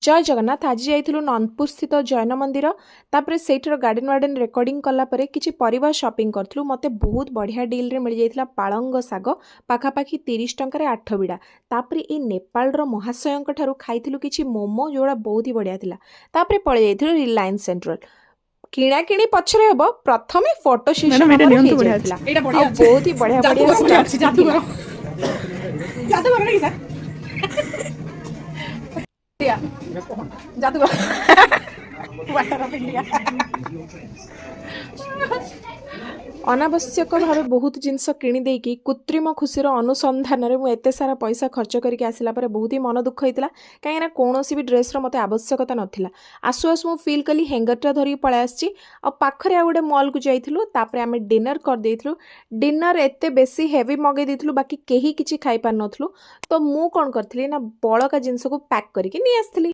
ଜୟ ଜଗନ୍ନାଥ। ଆଜି ଯାଇଥିଲୁ ନନ୍ଦପୁର ସ୍ଥିତ ଜୈନ ମନ୍ଦିର। ତାପରେ ସେଇଠିର ଗାର୍ଡେନ୍ ୱାର୍ଡେନ୍ ରେକର୍ଡ଼ିଂ କଲା ପରେ କିଛି ପରିବା ସପିଂ କରିଥିଲୁ। ମୋତେ ବହୁତ ବଢ଼ିଆ ଡିଲ୍ରେ ମିଳିଯାଇଥିଲା ପାଳଙ୍ଗ ଶାଗ, ପାଖାପାଖି 30 ଟଙ୍କାରେ 8 ବିଡ଼ା। ତାପରେ ଏଇ ନେପାଳର ମହାଶୟଙ୍କ ଠାରୁ ଖାଇଥିଲୁ କିଛି ମୋମୋ, ଯେଉଁଟା ବହୁତ ହି ବଢ଼ିଆ ଥିଲା। ତାପରେ ପଳେଇ ଯାଇଥିଲୁ ରିଲାଏନ୍ସ ସେଣ୍ଟ୍ରାଲ। କିଣାକିଣି ପଛରେ ହବ, ପ୍ରଥମେ ଫଟୋ ସେସନ୍ ମ୍ୟାଡ଼ାମ, ଏଇଟା ଆମର ନିଅନ୍ତୁ, ବଢ଼ିଆ ହେଇଯାଇଥିଲା। ଅଛି। ଏଇଟା ବଢ଼ିଆ ଆଉ ଅଛି। ବହୁତ ହି ବଢ଼ିଆ ବଢ଼ିଆ ଯାଦୁଗର ବଢ଼ିଆ ଅଛି। ଷ୍ଟେପ୍ସ ଯାଦୁଗର, ଯାଦୁଗର ନାଇଁ ସାର୍? ଯାଦୁଗର, ୱାଟର ଅଫ୍ ଇଣ୍ଡିଆ। ଅନାବଶ୍ୟକ ଭାବେ ବହୁତ ଜିନିଷ କିଣିଦେଇକି କୃତ୍ରିମ ଖୁସିର ଅନୁସନ୍ଧାନରେ ମୁଁ ଏତେ ସାରା ପଇସା ଖର୍ଚ୍ଚ କରିକି ଆସିଲା ପରେ ବହୁତ ହି ମନ ଦୁଃଖ ହେଇଥିଲା, କାହିଁକିନା କୌଣସି ବି ଡ୍ରେସ୍ର ମୋତେ ଆବଶ୍ୟକତା ନଥିଲା। ଆସୁ ଆସୁ ମୁଁ ଫିଲ୍ କଲି ହେଙ୍ଗରଟା ଧରିକି ପଳେଇ ଆସିଛି। ଆଉ ପାଖରେ ଆଉ ଗୋଟେ ମଲ୍କୁ ଯାଇଥିଲୁ। ତାପରେ ଆମେ ଡିନର୍ କରିଦେଇଥିଲୁ। ଡିନର୍ ଏତେ ବେଶୀ ହେଭି ମଗେଇ ଦେଇଥିଲୁ, ବାକି କେହି କିଛି ଖାଇପାରିନଥିଲୁ। ତ ମୁଁ କ'ଣ କରିଥିଲି ନା, ବଳକା ଜିନିଷକୁ ପ୍ୟାକ୍ କରିକି ନେଇ ଆସିଥିଲି।